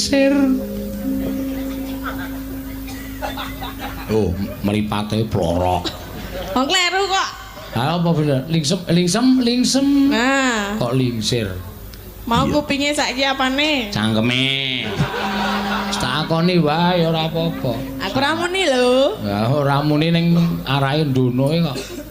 Lingsir. Oh, mripate plorok. Wong kleru kok. Ha apa bener? Lingsem, lingsem, lingsem. Nah, Kok lingsir? Mau kupinge saiki apane? Cangkeme. Wis tak akoni wae ora apa-apa. Aku ra muni lho. Ya ora muni ning arahe ndono kok.